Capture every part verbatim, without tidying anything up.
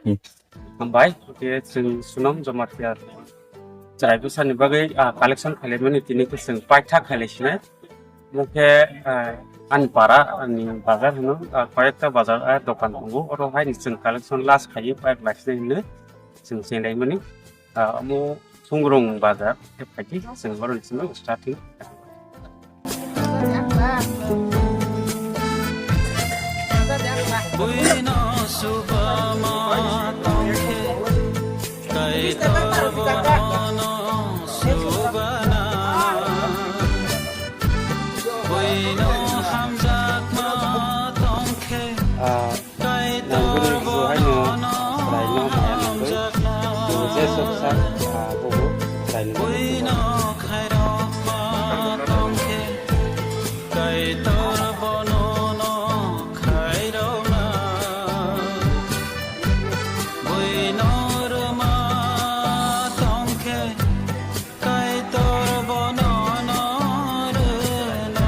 Hmm. Hambai, khe chwng Sunam Jamatia chwrai bwsani bagwi, ah, collection khailaimani tini khe chwng paithak khailaisinai. Omo khe, ah, ani para, ani bazar hino, ah, koyekta bazar, ah, dokan tongo. Oro haini chwng collection last khaiwi paithak laisinai hinwi chwng chenglaimani. Ah, omo Sungrung bazar khe phaidi, chwng boroni simi starting. Buino subama tongkhe, Kaitor bono subana. Buino hamjakma tongkhe, Ah, Nangkukni busu haino chwraino maya nangkuk. Chwng je sok sak, ah, bobo chwraino bagwi. Kaitor bono no khairokna, buino rwma tongkhe, Kaitor bono no rwna.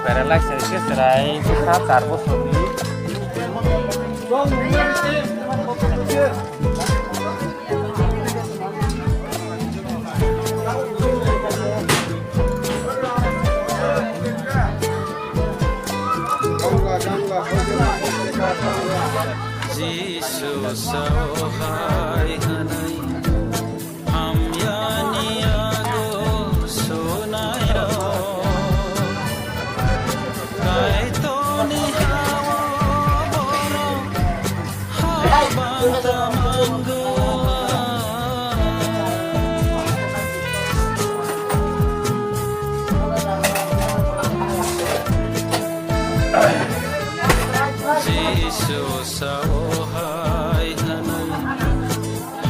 Paralyze hai khe chwrai bwkha char bosorni. Jisu sao hai hwnwi hamyani yago sunairok Kaitorni ha-o borok Jisu sao hai hwnwi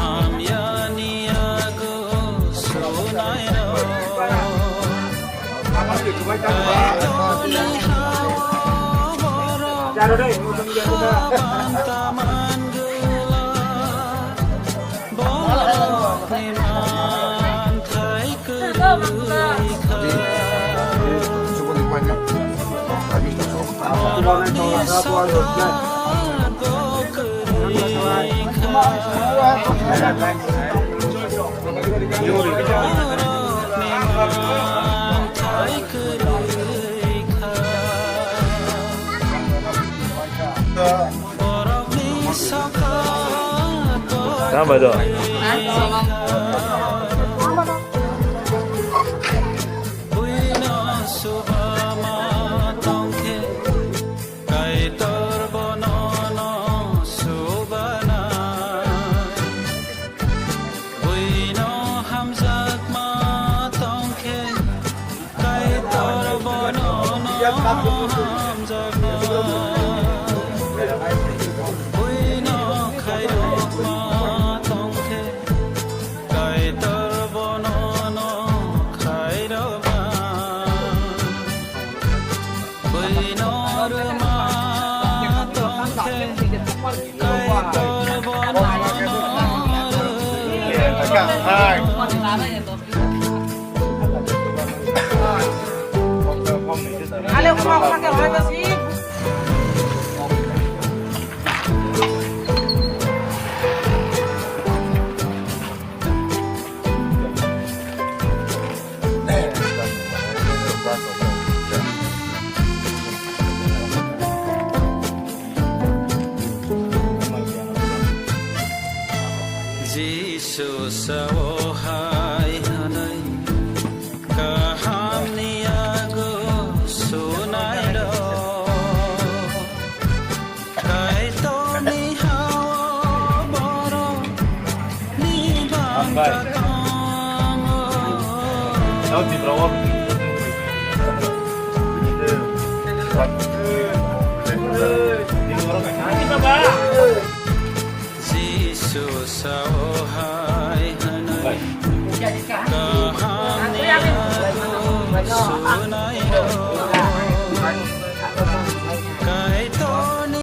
hamyani yago sunairok. Kaitorni ha-o borok habanta mangwlak, borokni manthai kwrwi kha. Borokni sakha bo kwrwi kha. Borokni manthai kwrwi kha. Borokni sakha bo kwrwi kha. Tamo bai do. Buino subama tongkhe, Kaitor bono no subana. Buino hamjakma tongkhe, Kaitor bono no hamjakna. Buino khairokma tongkhe, Kaitor bono no khairokna. Buino rwma tongkhe, Kaitor bono no rwna. Jisu sao hai hwnwi, kahamni yago sunairok. Kaitorni ha-o borokni bangkha tongo. Jisu sao hai hwnwi, kahamni yago sunai